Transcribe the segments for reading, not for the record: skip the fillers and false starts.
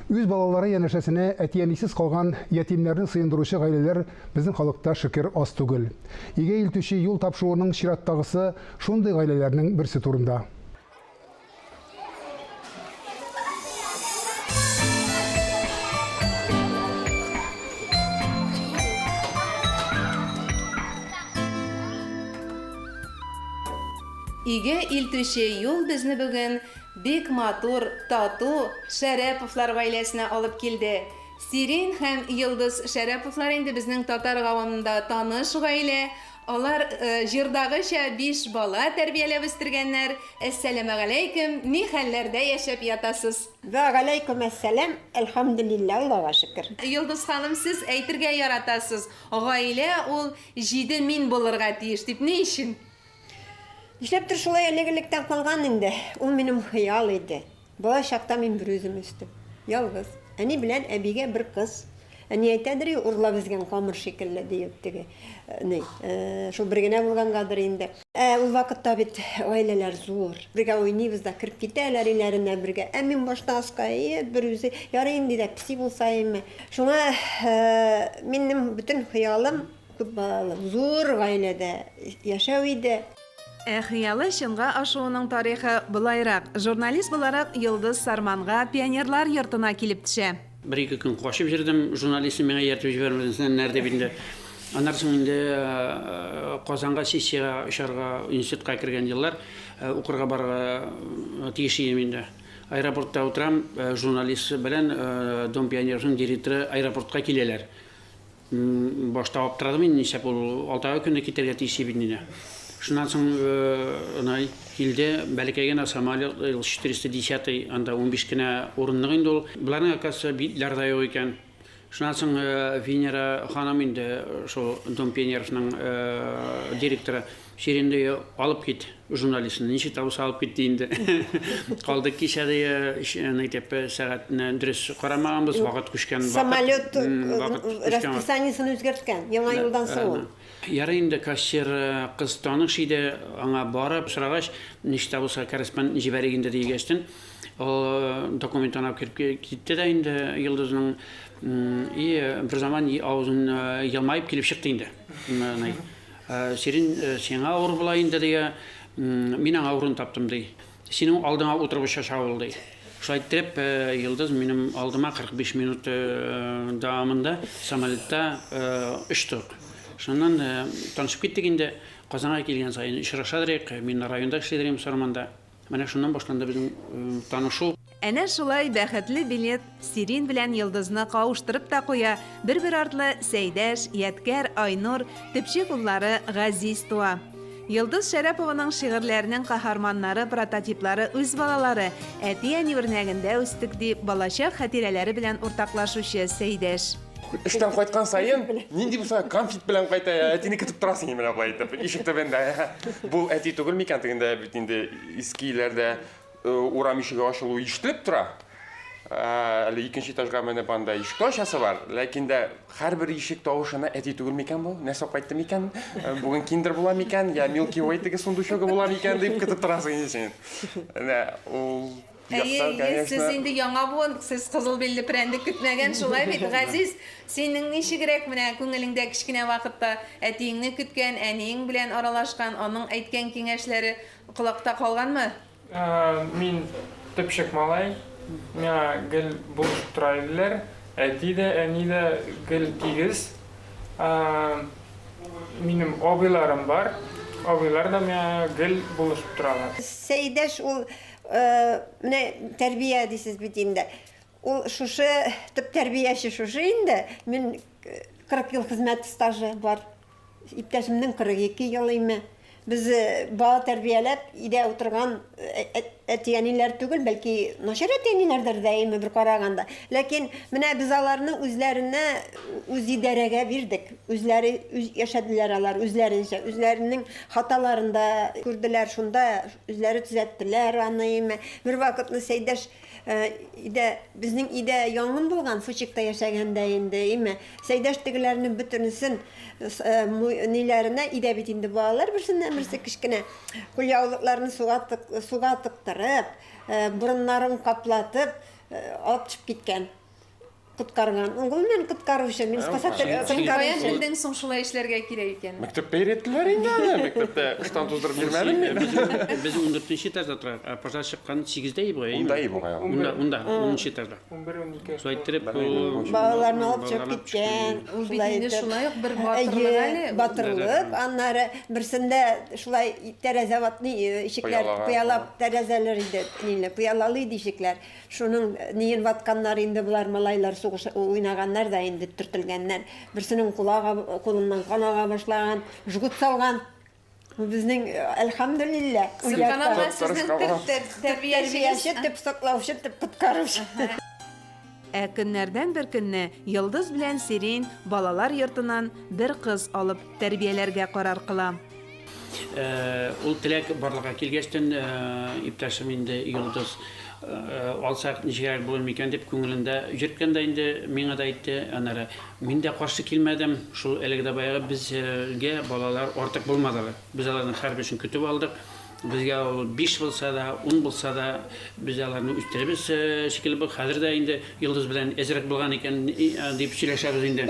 Үз балалары янәшәсенә әти-әнисез калган ятимнәрне сыендыручы гаиләләр безнең халыкта, шөкер, аз түгел. Өйгә илтүче юл тапшыруының чираттагысы шундый гаиләләрнең берсе турында. Өйгә илтүче юл безне бүген бик матур, тату Шәрәповлар гаиләсенә алып килде. Сирин һәм Йолдыз Шәрәповлар инде безнең татар гавамында таныш гаилә. Алар җырдагыча биш бала тәрбияләп үстергәннәр. Әссәламәгаләйкем, ни хәлләрдә яшәп ятасыз? Вәгаләйкүм әссәлам, әлхәмдүлилләһ, Аллага шөкер. Йолдыз ханым, сез әйтергә яратасыз, гаилә ул җиде мин булырга тиеш дип, ни өчен? Нишләптер шулай элек-электән калган инде. Ул минем хыял иде. Бала чакта мин берүзем үстем. Ялгыз. Әни белән әбигә бер кыз. Әни әйтәдер, урлап өзгән камыр шикелле, диеп теге. Ни, шул бер генә булгангадыр инде. Ә ул вакытта бит гаиләләр зур. Бергә уйныйбыз да, кереп китәләр өйләренә бергә. Ә мин башта аска, и, берүзе. Ярый инде дә песи булса име. Шуңа минем бөтен хыялым күп балалы, зур гаиләдә яшәү иде. Ә хыялы чынга ашуының тарихы болайрак, журналист буларак Йолдыз Сарманга Пионерлар йортына килеп төшә. Бер-ике көн качып йөрдем, журналистны миңа ияртеп җибәрмәсеннәр дип инде. Аннан соң инде Казанга сессиягә очарга, институтка кергән еллар, укырга барырга тиеш идем инде. Аэропортта утырам, журналист белән Дом пионеров-ның директоры аэропортка киләләр. Башта аптырадым инде, нишләп ул алтагы көнне китәргә тиеш бит инде. Шуннан соң ана килде, бәләкәй генә самолет, Ил-410, анда 15 кенә урынлык инде ул. Боларның, оказывается, билетлары да юк икән. Шуннан соң Венера ханым инде, шул Дом пионеровның директоры, Ширинде алып кит журналистны, ничек тә булса алып кит ди инде. Калдык кичә ди, итеп сәгатьне дөрес карамаганбыз, вакыт күчкән вакыт. Самолет расписаниесен үзгәрткән, яңа юлдан соң ул. Ярый инде кассир кыз таныш иде, аңа барып сорагач, ничек тә булса корреспондентны җибәрик инде дигәчтен, ул документын алып кереп китте дә инде Йолдызның, и берзаман авызын елмаеп килеп чыкты инде. Сирин, сиңа авыр була инде, ди. Мин аңа урын таптым, ди. Синең алдыңа утырып очачак ул, ди. Шулай иттереп, Йолдыз минем алдыма 45 минут дәвамында самолетта очтык. Шуннан танышып киттек инде. Казанга килгән саен очраша идек. Мин районда эшли идем, Сарманда. Менә шуннан башланды безнең танышу. Әнә шулай бәхетле билет Сирин белән Йолдызны кавыштырып та куя, бер-бер артлы Сәйдәш, Ядкәр, Айнур, төпчек уллары Газиз туа. Йолдыз Шәрәпованың шигырьләренең каһарманнары, прототиплары үз балалары, әти-әни үрнәгендә үстек, ди балачак хатирәләре белән уртаклашучы Сәйдәш. Эштән кайткан саен, нинди булса конфет белән кайта, әтине көтеп торасың инде менә болай итеп, ишек төбендә. Бу әти түгел микән дигәндә бит инде иске өйләрдә урам ишеге ачылу ишетелеп тора. Әле икенче этажга менеп анда ишек ачасы бар, ләкин дә һәрбер ишек тавышына әти түгел микән бу? Нәрсә кайтты микән? Бүген киндер була микән? Я Milky Way теге сундучогы була микән дип көтеп торасың инде син. Менә ул Әйе, әйе, сез инде яңа буын, сез кызыл билле прәндек көтмәгән, шулай бит, Газиз? Синең ничегрәк менә күңелеңдә кечкенә вакытта әтиеңне көткән, әниең белән аралашкан, аның әйткән киңәшләре колакта калганмы? Мин төпчек малай, миңа гел булышып тора иделәр. Әти дә, әни дә гел тигез. Минем абыйларым бар, абыйлар да миңа гел булышып торалар. Сәйдәш ул Менә тәрбия дисез бит инде. Ул шушы төп тәрбияче шушы инде. Мин 40 ел хезмәт стажы бар. Иптәшемнең 42 ел име. Без бала тәрбияләп өйдә утырган әти-әниләр түгел, бәлки начар әти-әниләрдер дә име бер караганда. Ләкин менә без аларны үзләренә үзидарәгә бирдек. Үзләре үз яшәделәр алар үзләренчә, үзләренең хаталарын да күрделәр шунда. Үзләре төзәттеләр аны име. Бервакытны Сәйдәш өйдә, безнең өйдә янгын булган, Фучикта яшәгәндә инде, име. Сәйдәш тегеләрнең бөтенесен ниләренә, өйдә бит инде балалар берсеннән-берсе кечкенә, кулъяулыкларны суга суга тыктырып, борыннарын каплатып, Алып төшеп киткән. Коткарган. Гомумән коткаручы, мин спасатель, Син каян коткаручы. белдең соң шулай эшләргә кирәк икәнен? Мәктәптә өйрәттеләр инде аны, мәктәптә ыштан туздырып йөрмәдем мин. Без 14 этажда торабыз, ә пожар чыккан 8-дә и бугай. Унда и бугай. Унда, унда, 10 этажда. 11-12 Шулай иттереп, ул Балаларны алып чыгып киткән. Ул бит Шулай инде итеп. шулай ук бер батырлык Әйе, әле. батырлык. Аннары берсендә шулай тәрәзә ватны, ишекләр Пыялага. пыяла тәрәзәләр иде, ниле, пыялалы иде ишекләр. Шуның ниен ватканнар инде болар малайлар сугыш уйнаганнар да инде төртелгәннәр. Берсенең кулагы кулыннан кан ага башлаган, жгут салган. Бу безнең әлхәмдүлилләһ. Сөбханалла, сезнең Тырышка төп тәрбиячегез. Тәрбияче, төп саклаучы, төп коткаручы. Ә көннәрдән бер көнне Йолдыз белән Сирин балалар йортыннан бер кыз алып тәрбияләргә карар кыла. Ул теләк барлыкка килгәчтен, иптәшем инде Йолдыз алсак ничегрәк булыр микән дип күңелендә йөрткән дә инде миңа да әйтте. Аннары мин дә каршы килмәдем. Шул әлеге дә баягы безгә балалар артык булмадылар. Без аларның һәрберсен көтеп алдык. Безгә ул 5 булса да, 10 булса да, без аларны үстеребез шикелле. Бу хәзер дә инде Йолдыз белән әзрәк булган икән дип сөйләшәбез инде.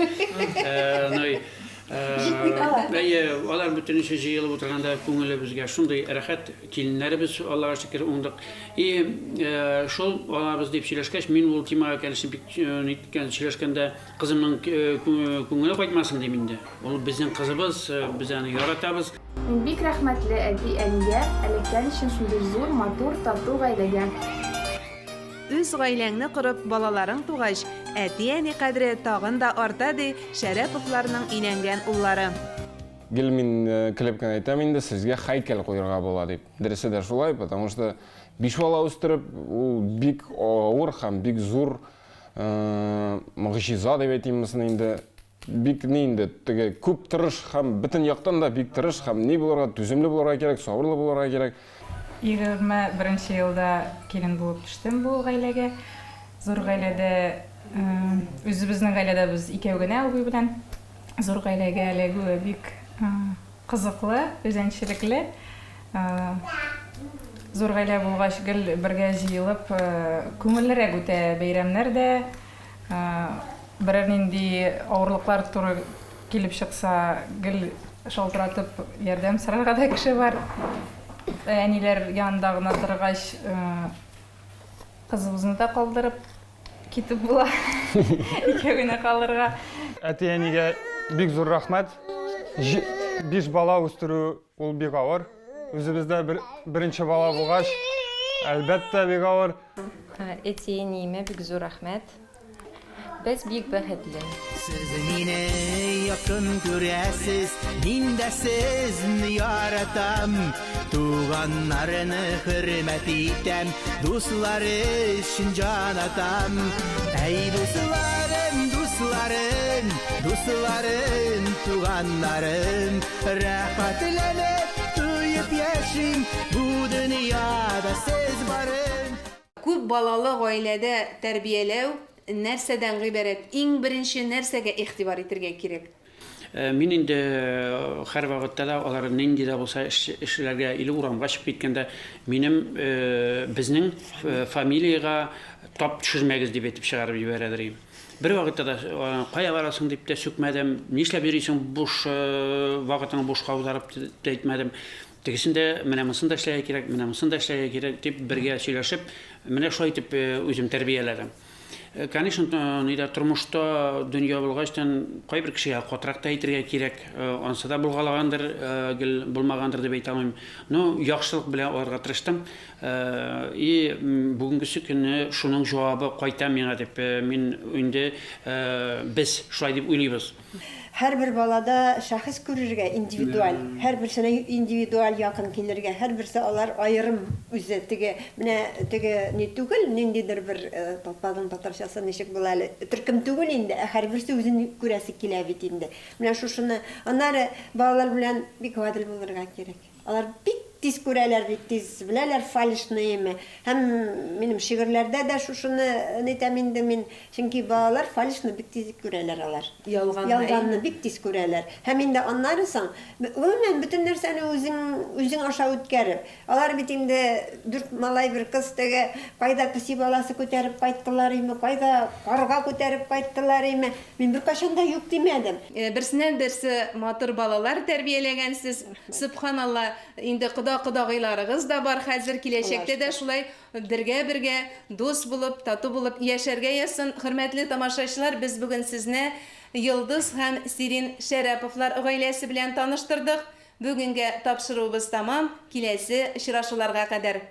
Ной, Әйе, алар бөтенесе җыелып утырганда күңелебезгә шундый рәхәт, киленнәребез Аллага шөкер уңдык. И шул алабыз дип сөйләшкәч, мин ул темага, конечно, бик ниткән сөйләшкәндә кызымның күңеле кайтмасын дим инде. Ул безнең кызыбыз, без аны яратабыз. Мин бик рәхмәтле әти-әнигә, эләккән өчен шундый зур, матур, тату гаиләгә. Үз гаиләңне корып, балаларың тугач, әти-әни кадере тагын да арта, ди Шәрәповларның өйләнгән уллары. Гел мин көлеп кенә әйтәм инде, сезгә һәйкәл куярга була дип. Дөресе дә шулай, потому что биш бала үстереп, ул бик авыр һәм бик зур могҗиза дип әйтимме соң инде. Бик ни инде, теге күп тырыш һәм бөтен яктан да бик тырыш һәм ни булырга, түземле булырга кирәк, сабырлы булырга кирәк. 21 елда килен булып төштем бу гаиләгә. Зур гаиләдә, үзебезнең гаиләдә без икәү генә абый белән. Зур гаиләгә эләгүе бик кызыклы, үзенчәлекле. Зур гаилә булгач, гел бергә җыелып, күңеллерәк үтә бәйрәмнәр дә. Берәр нинди авырлыклар туры килеп чыкса, гел шалтыратып ярдәм сорарга да кеше бар. Әниләр янында гына торгач, кызыбызны да калдырып китеп була. Икәү генә калырга. Әти-әнигә бик зур рәхмәт. Биш бала үстерү ул бик авыр. Үзебездә бер, беренче бала булгач, әлбәттә бик авыр. Әти-әниемә бик зур рәхмәт. Без бик бәхетле. Сез мине якын күрәсез, мин дә сезне яратам. Туганнарны хөрмәт итәм, дуслар өчен җан атам. Әй, дусларым, дусларым, дусларым, туганнарым, рәхәтләнеп туеп яшим, бу дөньяда сез барым. Күп балалы гаиләдә тәрбияләү нәрсәдән гыйбарәт? Иң беренче нәрсәгә игътибар итергә кирәк? Мин инде һәр вакытта да алар нинди дә булса эшләргә или урамга чыгып киткәндә минем безнең фамилиягә тап төшермәгез дип әйтеп чыгарып җибәрәдер идем. Бер вакытта да кая барасың дип тә сүкмәдем, нишләп йөрисең буш вакытыңны бушка аударып дип тә әйтмәдем. Тегесен дә, менә монысын да эшләргә кирәк, менә монысын да эшләргә кирәк дип бергә сөйләшеп, менә шулай итеп үзем тәрбияләдем. Конечно, нидә тормышта дөнья булгачтан кайбер кешегә катырак та әйтергә кирәк, ансы да булгалагандыр, гел булмагандыр дип әйтә алмыйм. Но яхшылык белән алырга тырыштым. И бүгенгесе көнне шуның җавабы кайта миңа дип мин инде без шулай дип уйлыйбыз. Һәрбер балада шәхес күрергә, индивидуаль, һәрберсенә индивидуаль якын килергә, һәрберсе алар аерым үзе теге, менә теге ни түгел, ниндидер бер татарның татарчасы ничек була әле, төркем түгел инде, ә һәрберсе үзен күрәсе килә бит инде. Менә шушыны, аннары балалар белән бик гадел булырга кирәк. Алар бик тиз күрәләр, бик тиз беләләр фальшныймы. Һәм минем шигырьләрдә дә шушыны нитәм инде мин, чөнки балалар фальшны бик тиз күрәләр алар. Ялганны, Ялганны бик тиз күрәләр. Һәм инде аннары соң, гомумән, бөтен нәрсәне үзең, үзең аша үткәреп. Алар бит инде дүрт малай, бер кыз теге кайда песи баласы күтәреп кайттылар име, кайда карга күтәреп кайттылар име. Мин беркайчан да юк димәдем. Берсеннән-берсе матур балалар тәрбияләгәнсез. Сөбханалла, инде кода-кодагыйларыгыз да бар хәзер, киләчәктә дә шулай бергә-бергә дус булып, тату булып яшәргә язсын. Хөрмәтле тамашачылар, без бүген сезне Йолдыз һәм Сирин Шәрәповлар гаиләсе белән таныштырдык. Бүгенгә тапшыруыбыз тәмам, киләсе очрашуларга кадәр.